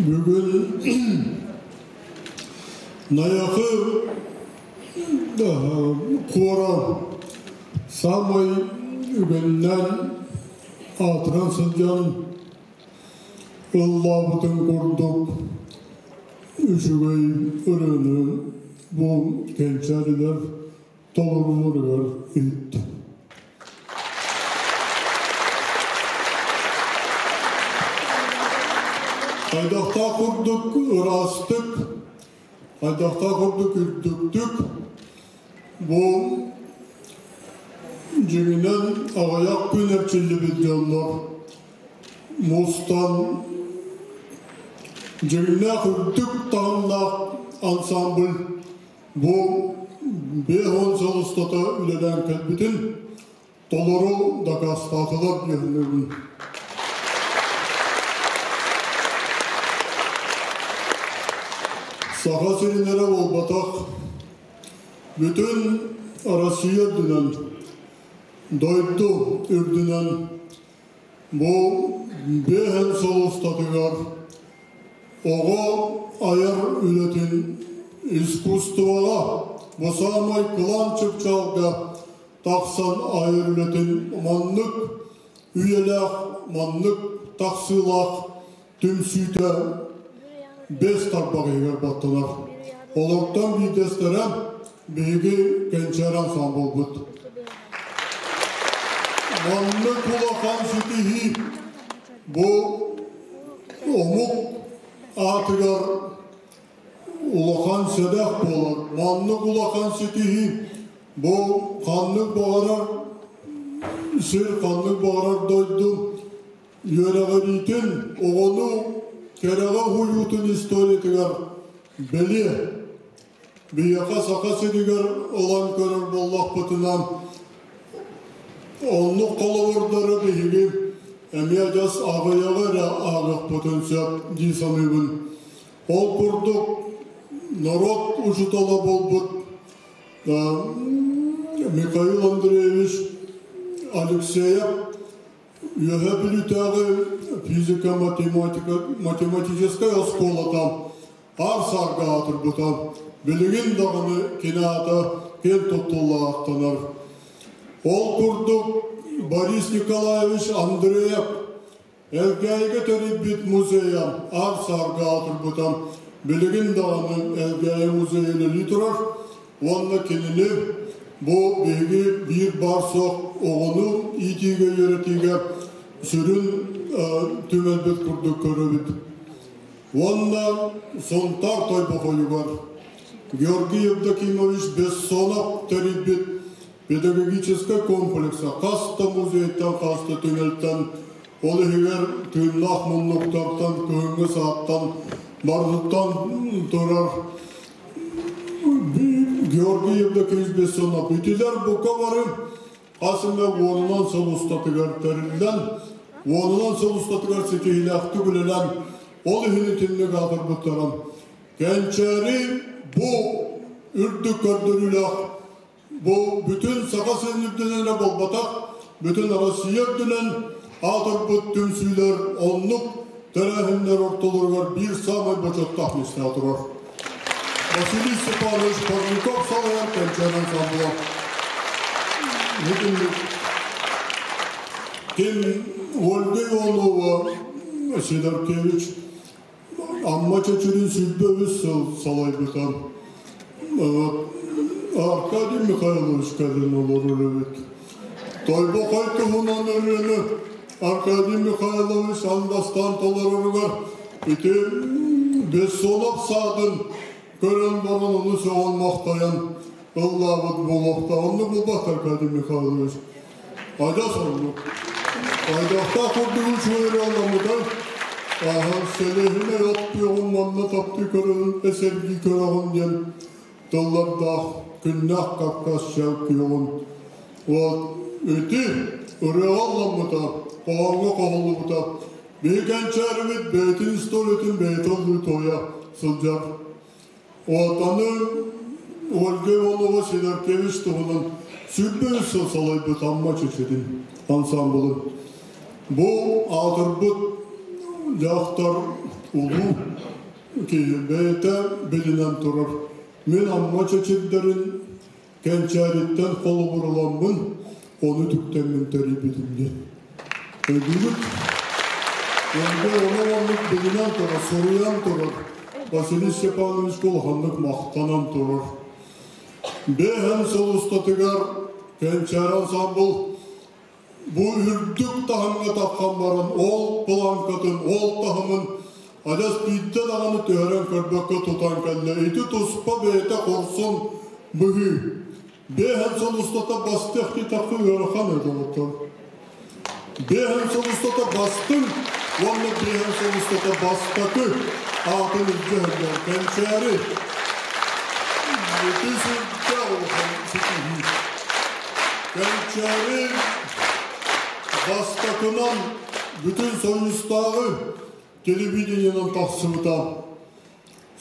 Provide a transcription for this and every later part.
Бүгүн Найахы куора саамай үгэннээн аатыран сылдьан ыллаабытын курдук үчүгэй ырыаны бу кэнчээрилэр толоруларыгар иһиттим. Хайдахтаах курдук ыраастык, хайдахтаах курдук үрдүктүк бу дьиҥинэн аҕыйах күн эрчиллибит дьоннор мустан дьиҥнээх үрдүк таһымнаах ансамбль Бу 50 сыл устата үлэлээн кэлбитин толору дакаастаатылар диэхинэбин. Саха сирин эрэ буолбатах, бүтүн Россия үрдүнэн, дойду үрдүнэн бу 50 сыл устатыгар Оҕо айар үлэтин искусствоҕа бу саамай кылаан чыпчаалга тахсан айар үлэтин маннык үйэлээх, маннык тахсыылаах түмсүүтэ бэс тарбах иһигэр баттанар. Олортон биирдэстэрэ биһиги Кэнчээри ансаамбылбыт. Маннык улахан ситиһии бу омук аатыгар улахан сэдэх буолар. Маннык улахан ситиһии бу ханнык баҕарар сир, ханнык баҕарар дойду үөрэҕириитин, оҕону кэрэҕэ уһуйуутун историятыгар бэлиэ. Биһиэхэ Саха сиригэр ылан көрөр буоллахпытына, оннук холобурдары биһиги эмиэ адьас аҕыйаҕы эрэ ааҕыахпытын сөп дии саныыбын. Ол курдук норуот учуутала буолбут Михаил Андреевич Алексеев Үөһээ Бүлүүтээҕи физико-математика математическай оскуолата аар-саарга аатырбыта, билигин даҕаны кини аата киэн туттуллаахтанар. Ол курдук Борис Николаевич Андреев Элгээйигэ тэрийбит музейа аар-саарга аатырбыта, билигин даҕаны Элгээйи музейа үлэлии турар уонна кинини бу биһиги биир баар-суох оҕону иитиигэ-үөрэтиигэ сүрүн түмэлбит курдук көрөбүт. Уонна Сунтаар Тойбохойугар Георгий Евдокимович Бессонов тэрийбит педагогическай комплекса хас да музейтан, хас да түмэлтэн, ол иһигэр тыыннаах муннуктартан, кыһыҥҥы сааттан барытыттан турар Георгий Евдокимович Бессонов итилэр бука бары хас эмэ уонунан сыл устатыгар тэриллэн, уонунан сыл устатыгар ситиһиилээхтик үлэлээн, ол иһин итинник аатырбыттара. Кэнчээри бу үрдүк көрдөрүүлээх бу бүтүн Саха сирин үрдүнэн эрэ буолбатах, бүтүн Россия үрдүнэн аатырбыт түмсүүлэр оннук тэрээһиннэр ортолоругар биир саамай бочуоттаах миэстэҕэ турар. Василий Степанович Парников салайар Кэнчээри ансамбла. Ким Ольга Иванова Сидоркевич Амма Чэчирин 23 сыл салайбыта. Аркадий Михайлович кэлин олорор эбит. Тойбохой туһунан ырыаны Аркадий Михайлович аан бастаан толороругар ити Бессонов саадын көрөн баран ону сөҕөн махтайан ыллаабыт буолуохтаах. Онно булбат Аркадий Михайлович. Адьас оннук. Хайдахтаах курдук үчүгэй ырыаламмытай. Ааһан сэлиэһинэй от күөҕүн манна таптыы көрөҕүн, эсэргии көрөҕүн диэн тыллардаах күннээх Кавказ чээл күөҕүн. Вот ити ырыаҕа ылламмыта, хоһооҥҥо хоһуллубута. Биһи кэнчээрибит бэйэтин историятын бэйэтэ ыллыы туойа сылдьар. Вот аны Ольга Иванова Сидоркевич туһунан 23 сыл салайбыт Амма чэчирин ансамблын. Бу аатырбыт дьахтар Улуу киһи бэйэтэ билинэн турар. Мин Амма чэчирдэрин Кэнчээриттэн холобуруламмын, ону түктэммин тэрийбитим диэн. Өйдүүгүт? Онно ону оннук билинэн турар, суруйан турар. Василий Степановичка улаханнык махтанан турар. Бэһэн сыл устатыгар Кэнчээри ансаамбыл бу үрдүк таһымҥа таххан баран ол планкатын, ол таһымын адьас биирдэ даҕаны түһэрэн көрбөккө тутан кэллэ. Ити туспа бэйэтэ хорсун быһыы. Бэһэн сыл устата бастыах диэтэххэ ыарахан этэ оттон. Бэһэн сыл устата бастыҥ уонна бэһэн сыл устата бастакы аатын илдьэ сылдьар Кэнчээри. Ити сүрдээх улахан ситиһии. Кэнчээри бастакынан бүтүн Союзтааҕы телевидениенэн тахсыбыта.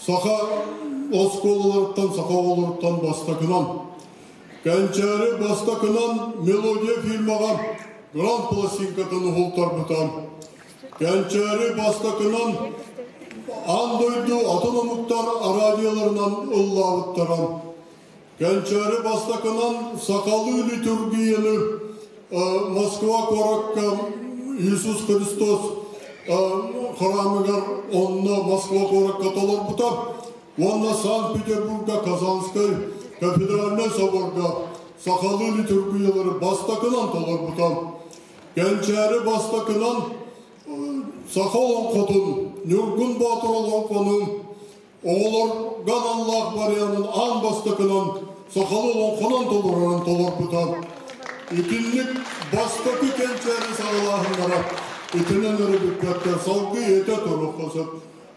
Саха оскуолаларыттан, саха оҕолоруттан бастакынан. Кэнчээри бастакынан «Мелодия» фильмаҕа гранд пластинкатын уһултарбыта. Кэнчээри бастакынан аан дойду атын омуктар араадьыйаларынан ыллаабыттара. Кэнчээри бастакынан сахалыы литургияны Москва куоракка Иисус Христос храмыгар онно Москва куоракка толорбута уонна Санкт-Петербурга Казанскай кафедральнай соборга сахалыы литургиялары бастакынан толорбута. Кэнчээри бастакынан саха олоҥхотун, Ньургун Боотур олоҥхону Оҕолорго аналлаах варианын аан бастакынан сахалыы олоҥхонон толорорун толорбута. Итинник бастакы кэнчээри саҕалааһыннара итинэн эрэ бүппэккэ салгыы этэ туруохха сөп.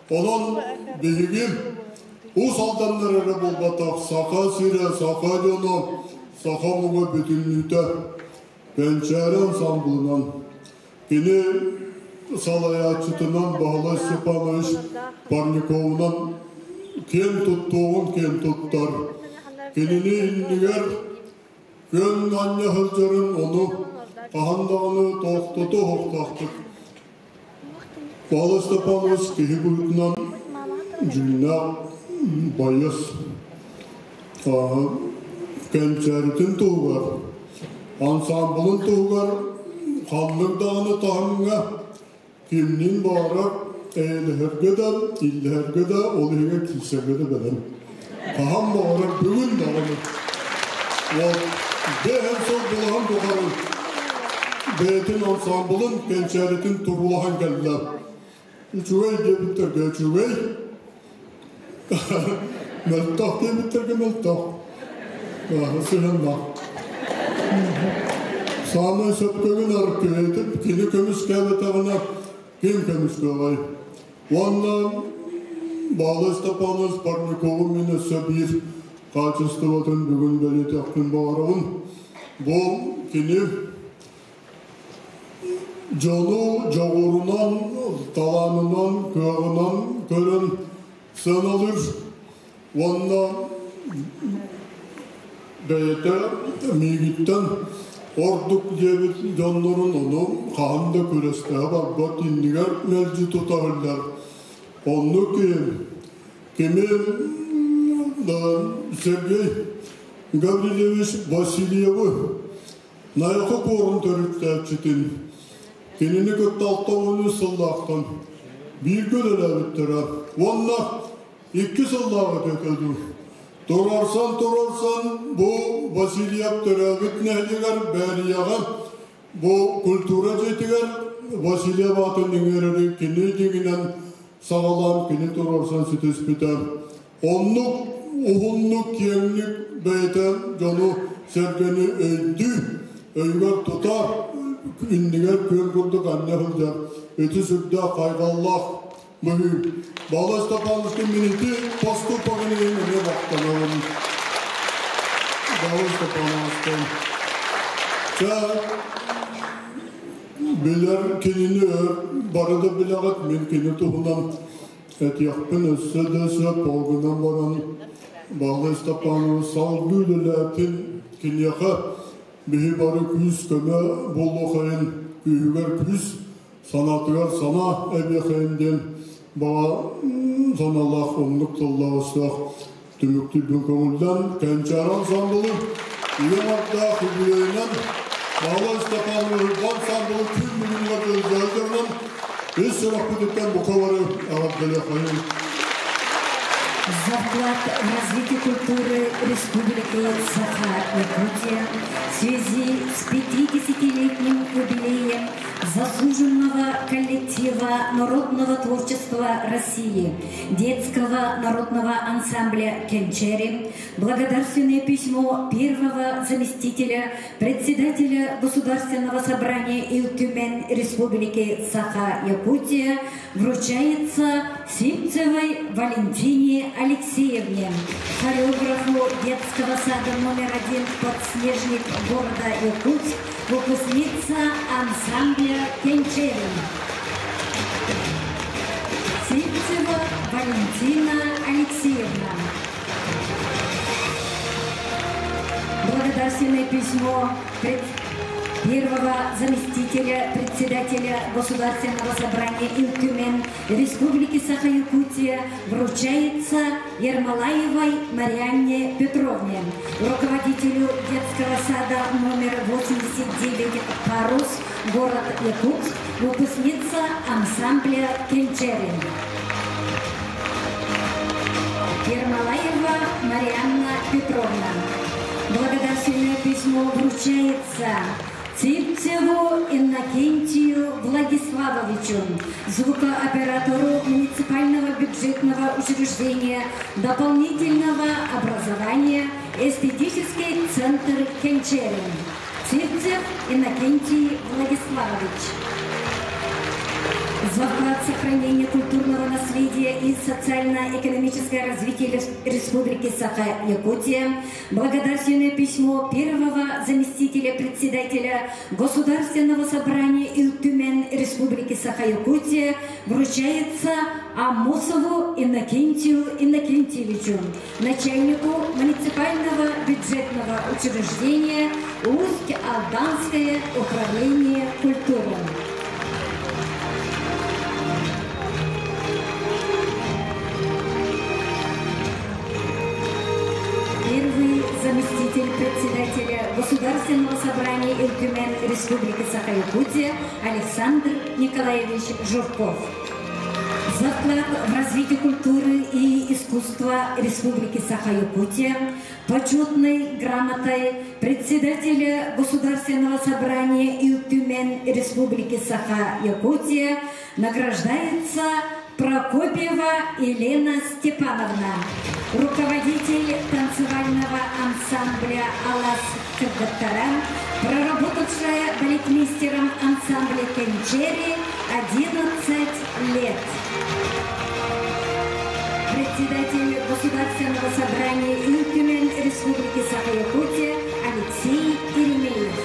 Онон биһиги Уус Алданнар эрэ буолбатах, Саха сирэ, саха дьоно, саха омуга бүтүннүүтэ Кэнчээри ансамблынан Кини салайааччытынан Баһылай Степанович Парниковунан киэн туттуоҕун киэн туттар. Кинини иннигэр күөн анньа сылдьарын ону хаһан даҕаны тохтото оһохтоохтук. Баһылай Степанович киһи быһыытынан дьиҥнээх байыас кэнчээритин туһугар, ансаамбылын туһугар ханнык даҕаны таһымҥа кимниин баҕарар эйэлэһэргэ да, иллэһэргэ да, ол иһигэр киирсэргэ да бэлэм. Хаһан баҕарар бүгүн даҕаны. Вот бэһэн сыл былаһын тухары бэйэтин ансаамбылын кэнчээритин туруулаһан кэллэ. Үчүгэй диэбиттэргэ үчүгэй, мөлтөх диэбиттэргэ мөлтөх. Сыһыаннаах. Саамай сөпкө гынар киһитин кини көмүскээбэтэҕинэ ким көмүскүөҕэй? Уонна Баалай Степанович Парникову мин өссө биир хаачыстыбатын бүгүн бэлиэтиэхпин баҕарабын. Бу кини Дьону дьоҕурунан, талаанынан, кыаҕынан көрөн сыаналыыр уонна бэйэтэ миигиттэн ордук диэбит дьоннорун ону хаһан да күрэстэһэ барбат иннигэр мэлдьи тута иһиллэр. Оннук киһи кими Сергей Гаврильевич Васильевы Найахы куорун төрүттээччитин, кинини кытта 63 сыллаахтан бииргэ үлэлээбиттэрэ уонна 2 сыллааҕы көтөдү. Турарсан-турарсан бу Васильев төрөөбүт нэһилиэгэр Бээрийэҕэ бу культура дьиэтигэр Васильев аатын иҥэрэри кини дьиҥинэн саҕалаан кини турарсан ситиспитэ. Оннук уһуннук, киэҥник бэйэтэ дьону-сэргэни өйдүү, өйүгэр тута, иннигэр күөл курдук анньа сылдьар ити сүрдээх хайҕаллаах быһыы. Баҕалай Степановичка мин ити поступогын иһин эмиэ махтанабын. Баҕалай Степановичка. Чэ, билэр кинини өр бары да билэҕит, мин кини туһунан Этиэхпин өссө да сөп, ол гынан баран Баһылай Степанович салгыы үлэлээтин, киниэхэ биһи бары күүс-көмө буолуохайын, күүһүгэр күүс, санаатыгар санаа эбиэхэйин диэн Баҕа санаалаах оннук тыллаах-өстөөх түмүктүүрбүн көҥүллэн, Кэнчээри ансаамбылы үйэ аҥардаах үбүлүөйүнэн Баһылай Степанович Уйбаан ансаамбылы күн бүгүнүгэр дьонунан ис сүрэхпититтэн бука бары эҕэрдэлиэххэйиҥ. За вклад в развитие культуры Республики Саха-Якутия в связи с 50-летним юбилеем заслуженного коллектива народного творчества России, детского народного ансамбля «Кэнчээри», благодарственное письмо первого заместителя председателя Государственного собрания Ил Түмэн Республики Саха-Якутия вручается Сивцевой Валентине Алексеевне, хореографу детского сада номер 1 «Подснежник» города Якутск, выпускница ансамбля «Кэнчээри». Сивцева Валентина Алексеевна. Благодарственное письмо первого заместителя председателя Государственного собрания Ил Түмэн Республики Саха-Якутия вручается Ермолаевой Марианне Петровне, руководителю детского сада номер 89 «Парус», город Якутск, выпускница ансамбля «Кэнчээри». Ермолаева Марианна Петровна. Благодарственное письмо вручается Цивцеву Иннокентию Владиславовичу, звукооператору муниципального бюджетного учреждения дополнительного образования «Эстетический центр Кэнчээри». Цивцев Иннокентий Владиславович. За вклад сохранения культурного наследия и социально-экономическое развитие Республики Саха-Якутия благодарственное письмо первого заместителя председателя Государственного собрания Ил Түмэн Республики Саха-Якутия вручается Амосову Иннокентию Иннокентьевичу, начальнику муниципального бюджетного учреждения Усть-Алданское управление культуры. Первый заместитель председателя Государственного собрания Ил Түмэн Республики Саха-Якутия Александр Николаевич Журков. За вклад в развитие культуры и искусства Республики Саха-Якутия почетной грамотой председателя Государственного собрания Ил Түмэн Республики Саха-Якутия награждается Прокопьева Елена Степановна, руководитель танцевального ансамбля «Алаас кыргыттара», проработавшая балетмейстером ансамбля «Кэнчээри» 11 лет. Председатель Государственного собрания Ил Түмэн Республики Саха-Якутия Алексей Еремеев.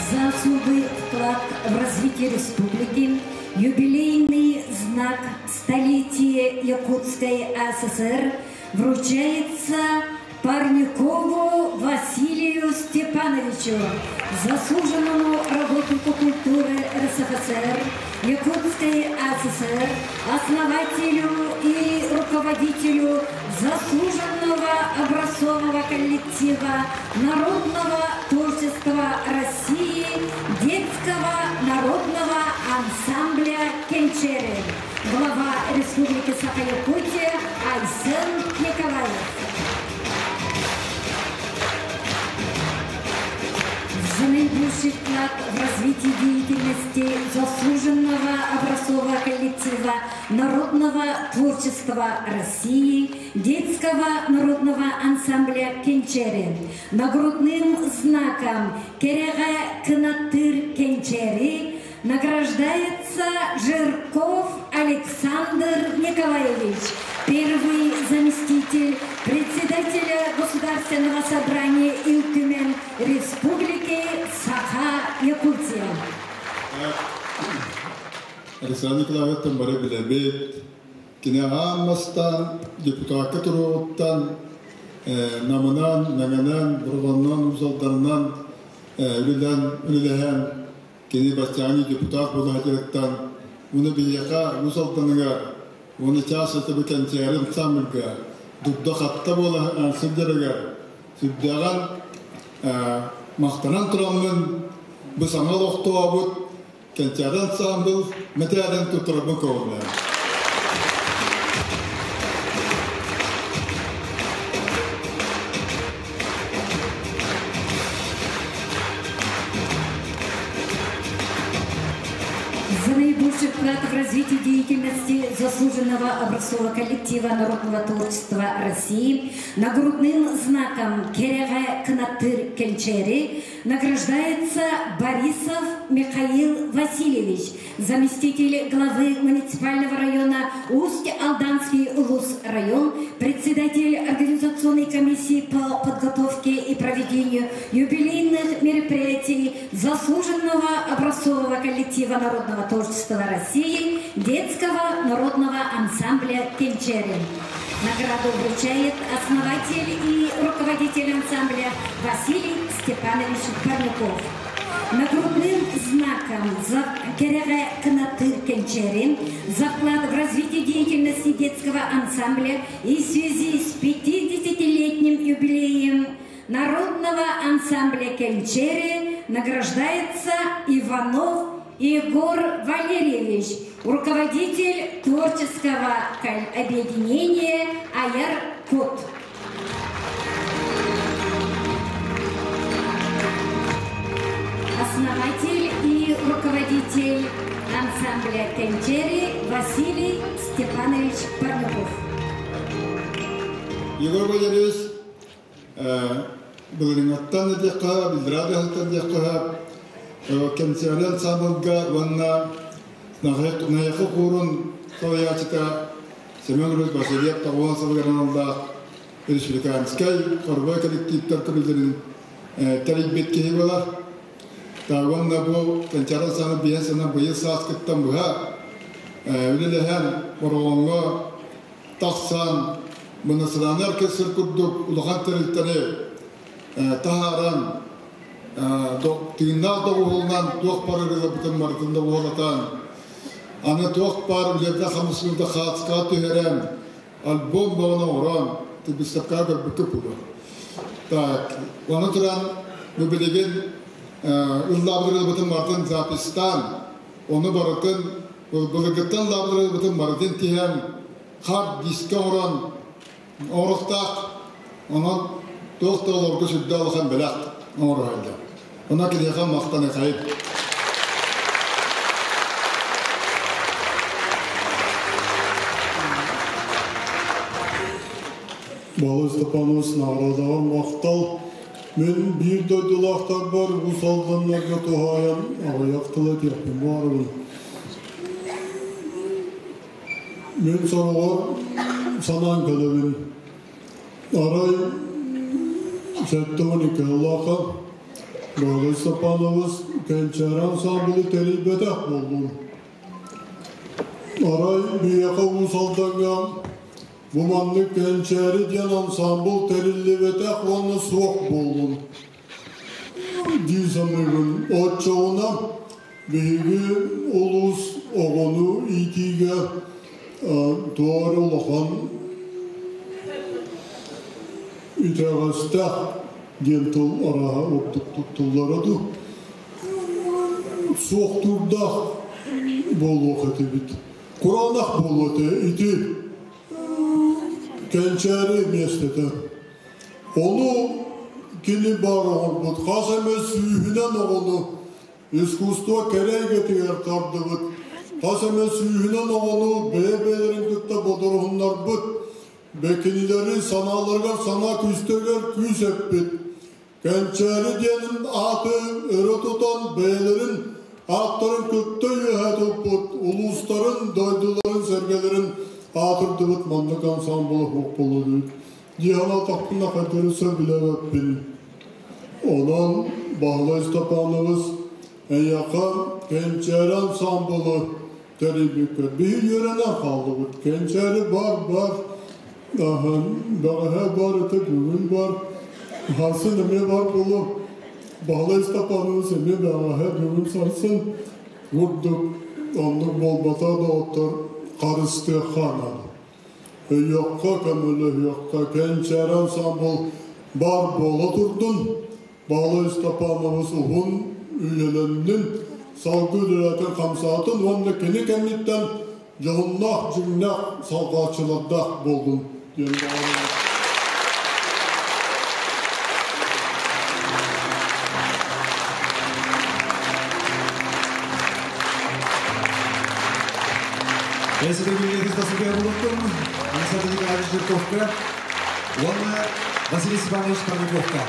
За особый вклад в развитие республики юбилейный знак столетия Якутской АССР вручается Парникову Василию Степановичу, заслуженному работнику культуры РСФСР, Якутской АССР, основателю и руководителю заслуженного образцового коллектива народного творчества России, детского народного ансамбля «Кэнчээри», глава Республики Саха-Якутия Айсен Николаев. За наибольший вклад в развитие деятельности заслуженного образцового коллектива народного творчества России, детского народного ансамбля «Кэнчээри» нагрудным знаком «Кэрэҕэ кынаттыыр кэнчээри» награждается Жирков Александр Николаевич, первый заместитель председателя Государственного собрания Ил Түмэн Республики Саха-Якутия. Александр Николаевичтан бары билэбит. Кини аан бастаан депутакка туруоҕуттан Намынан, Мэҥэнэн, Бороҕонунан, Уус Алданынан үлэлээн, үлэлэһэн. Кини баччааҥҥы депутат буола сылдьарыттан уонна биһиэхэ Уус Алданыгар уонна чаас этабы Кэнчээри ансамбльга дурда-хатта буола сылдьарыгар сүрдээҕин махтанан тураммын бу саҥа олохтообут Кэнчээри ансамбль мэтээлин туттарарбын көҕүлээн. За наибольший вклад в развитие деятельности заслуженного образцового коллектива народного творчества России нагрудным знаком Кэрэҕэ кынаттыыр Кэнчээри награждается Борисов Михаил Васильевич, заместитель главы муниципального района Усть-Алданский Улус-район, председатель организационной комиссии по подготовке и проведению юбилейных мероприятий заслуженного образцового коллектива народного творчества России детского народного ансамбля «Кэнчээри». Награду вручает основатель и руководитель ансамбля Василий Степанович Парников. Нагрудным знаком за Кэрэҕэ кынаттыыр Кэнчээри за вклад в развитие деятельности детского ансамбля и в связи с 50-летним юбилеем народного ансамбля Кэнчээри награждается Иванов Егор Валерьевич, руководитель творческого объединения «Айар Кут». Основатель и руководитель ансамбля «Кэнчээри» Василий Степанович Парников. Егор Валерьевич, былырыҥҥаттан диэххэ, биллэрээ диэххэ, Кэнчээри ансамблга уонна Найахы куурун салайааччыта Семен Русь Васильев тоҕуон сылыгар аналлаах республиканскай хоровой коллективтар көрүүлэрин тэрийбит киһи буолар. Уонна бу Кэнчээри ансамбль биһэн сана быйыл сааскыттан быһа үлэлэһэн Бороҕоҥҥо тахсан национальнай оркестр курдук улахан тэрилтэни таһааран тыыннаах доҕуһуолунан туох баар ырыаларбытын барытын доҕуһуолатан аны туох баар үлэлэргэ хамсыырда хаацкаҕа түһэрэн альбом бөҕөнү оҥорон выставкаҕа көрбүккэ буолуо. Так, ону туран бу билигин ыллаабыт ырыабытын барытын записьтаан, ону барытын былыргыттан ыллаабыт ырыабытын барытын тиһэн хард дискэ оҥорон оҥоруохтаах. Онон туох да олорго сүрдээх улахан бэлэх оҥоро сылдьар. Онон киниэхэ махтаныхайын. Баҕа Степанович наҕараадаҕа махтал. Мин биир дойдулаахтарбар Уус Алданнарга туһаайан аҕыйах тыл этиэхпин баҕарабын. Мин сороҕор санаан кэлэбин. Арай 72 сыллаахха Баһылай Степанович Кэнчээри ансаамбылы тэрийбэтэх буоллун. Арай биһиэхэ Уус Алдаҥҥа бу маннык Кэнчээри диэн ансаамбыл тэриллибэтэх уонна суох буоллун дии саныыбын. Оччоҕуна биһиги улуус оҕону иитиигэ туох эрэ улахан итэҕэстээх диэн тыл арааһа ордук туттуллара дуу, суохтуурдаах буолуох этибит. Кураанах буолуо этэ ити Кэнчээри миэстэтэ. Ону кини баар оҥорбут хас эмэ сүүһүнэн оҕону искусство кэрэ эйгэтигэр тардыбыт, хас эмэ сүүһүнэн оҕону бэйэ-бэйэлэрин кытта бодоруһуннарбыт, бэкинилэри санааларыгар санаа күүстэригэр күүс эппит, Кэнчээри диэнин ааты өрө тутан бэйэлэрин ааттарын кытта үөһэ туппут улуустарын, дойдуларын, сэргэлэрин аатырдыбыт маннык ансаамбыла суох буолуо диэбит. Дии санаатахпына хайдары билэбэппин. Онон Баһылай Степанович эйиэхэ Кэнчээри ансаамбылы тэрийбиккэ биһи үөрэнэн хааллыбыт. Кэнчээри бар бар, бэҕэһээ бар этэ, бүгүн бар, сарсын эмиэ бар буолуо. Баһылай Степанович эмиэ бэҕэһээ бүгүн сарсын курдук оннук буолбата доҕоттор харыстыахха наада. Өйүөххэ, көмөлөһүөххэ, Кэнчээри ансаамбыл баар буола турдун, Баһылай Степанович уһун үйэлэннин, салгыы үлэлээтин хамсаатын уонна кини кэнниттэн дьоһуннаах, дьиҥнээх салҕааччылардаах буоллун диэн баҕарабын. Александр Николаевич Жирковка, уонна Василий Степанович Парниковка.